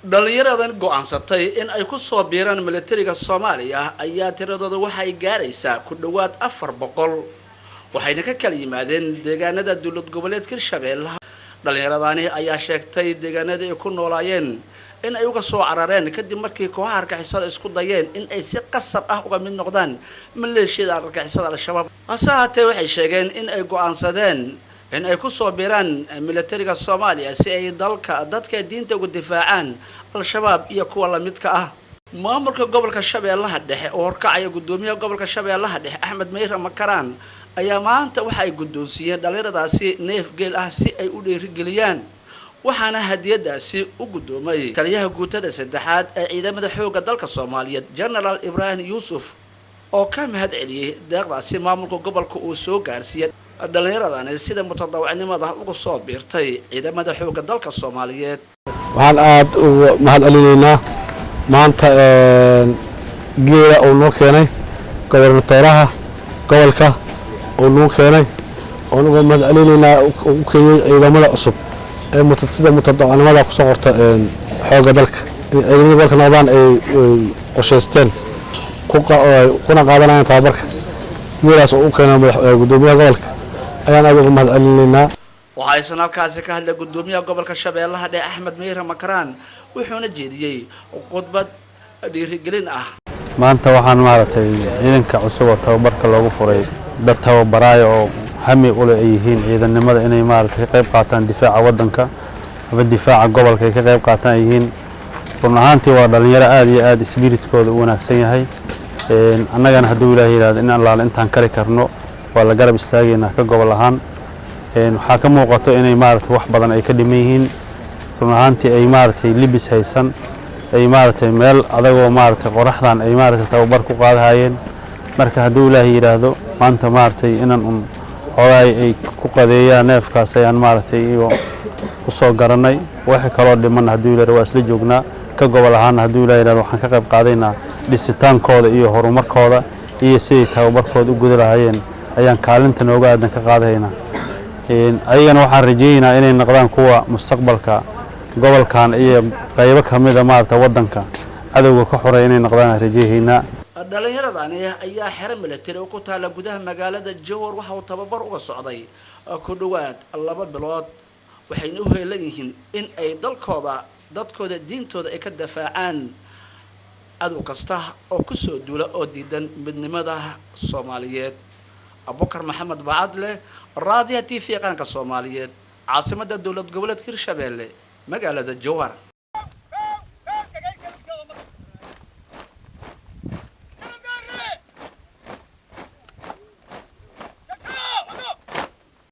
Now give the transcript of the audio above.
Dhallinyaradan go'aansatay in ay ku soo biiraan militariga Soomaaliya ayaa tiradooda waxay gaaraysaa ku dhowaad 400, waxayna ka kala yimaadeen deegaanada dowlad goboleedka Hirshabeelle. Dhallinyaradani ayaa sheegtay deegaanadii ay ku noolaayeen in ay uga soo carareen kadib markii kooxaha argagixisada isku dayeen in ay si qasab ah uga mid noqdaan maleeshiyada argagixisada Al-Shabaab. Hase haatee, waxay sheegeen in ay go'aansadeen in ay ku soo biiraan militariga Soomaaliya si ay dalka, dadka, diinta uga difaacaan Al-Shabaab iyo kuwa lamidka ah. Maamulka gobolka Shabeellaha Dhexe oo horkacaya guddoomiyaha gobolka Shabeellaha Dhexe, Axmed Meyre Makaraan, ayaa maanta waxa ay guddoonsiiyeen dhallinyaradaasi neef geel ah si ay u dhiirigeliyaan, waxaana hadiyadaasi u guddoomay taliyaha guutada saddexaad ee ciidamada xoogga dalka Soomaaliyeed, Genaraal Ibraahim Yuusuf, oo ka mahad celiyey deeqdaasi maamulka gobolka uu soo gaarsiiyey dhallinyaradani sida mutadawacnimada uga soo biirtay ciidamada xoogga dalka Soomaaliyeed. Waxaan aada uga mahad celinaynaa maanta geela uu noo keenay gobernatooraha gobolka uu noo keenay, oon uga mahad celinaynaa u keenyey ciidamada cusub ee sida mutadawacnimada kusoo qorta xoogga dalka inay ciidamada gobolka noqdaan ay qorshaysteen kuna qaadanayaan tababarka. Geelaas oo u keenay guddoomiyaha gobolka ayaan aada uga mahad celinaynaa. Waxa aysan halkaasi ka hadlay guddoomiyaha gobolka Shabeellaha Dhexe, Axmed Meyre Makaraan, wuxuuna jeediyey khudbad dhiirigelin ah. Maanta waxaan maaragtay ciidanka cusub oo tababarka loogu furay dad tababaraayo oo hami ule ay yihiin ciidannimada, inay maaragtay ka qayb qaataan difaaca waddanka ama difaaca gobolka ay ka qayb qaataan ay yihiin. Run ahaantii waa dhallinyaro aad iyo aad spiritkooda u wanaagsan yahay. Annagana hadduu Ilaahay yidhahdo, in allaale intaan kari karno waa la garab istaagaynaa ka gobol ahaan. Waxaa ka muuqato inay maaragtay wax badan ay ka dhiman yihiin. Run ahaantii ay maaragtay libis haysan, ay maaragtay meel adagoo maaragtay qoraxdan ay maaragtay tababar ku qaadahayeen. Marka hadduu Ilaahay yidhaahdo, maanta maaragtay inaan un xoogaay ay ku qadeeyaan neefkaas ayaan maaragtay iyo u soo garannay. Wixii kaloo dhiman hadduu Ilaah waa isla joognaa. Ka gobol ahaana, hadduu Ilaah yidhahdo, waxaan ka qayb qaadaynaa dhisitaankooda iyo horumarkooda iyo siday tababarkooda u guda lahaayeen ayaan kaalinta nooga aadan ka qaadaynaa. Ayagana waxaan rajaynaynaa inay noqdaan kuwa mustaqbalka gobolkan iyo qaybo ka mida maaragta waddanka cadowga ka xoray inay noqdaan aan rajaynaynaa. Dhallinyaradani ayaa xero military oo ku taala gudaha magaalada Jowhar waxa uu tababar uga socday ku dhowaad 2 bilood, waxayna u heelan yihiin in ay dalkooda, dadkooda, diintooda ay ka dafaacaan cadow kasta oo kusoo duula oo diidan midnimada Soomaaliyeed. Abubakar Maxamed Bacadle, Raadiyaha TV Qaranka Soomaaliyeed, caasimadda dowlad goboleedka Hirshabeelle, magaalada Jowhar.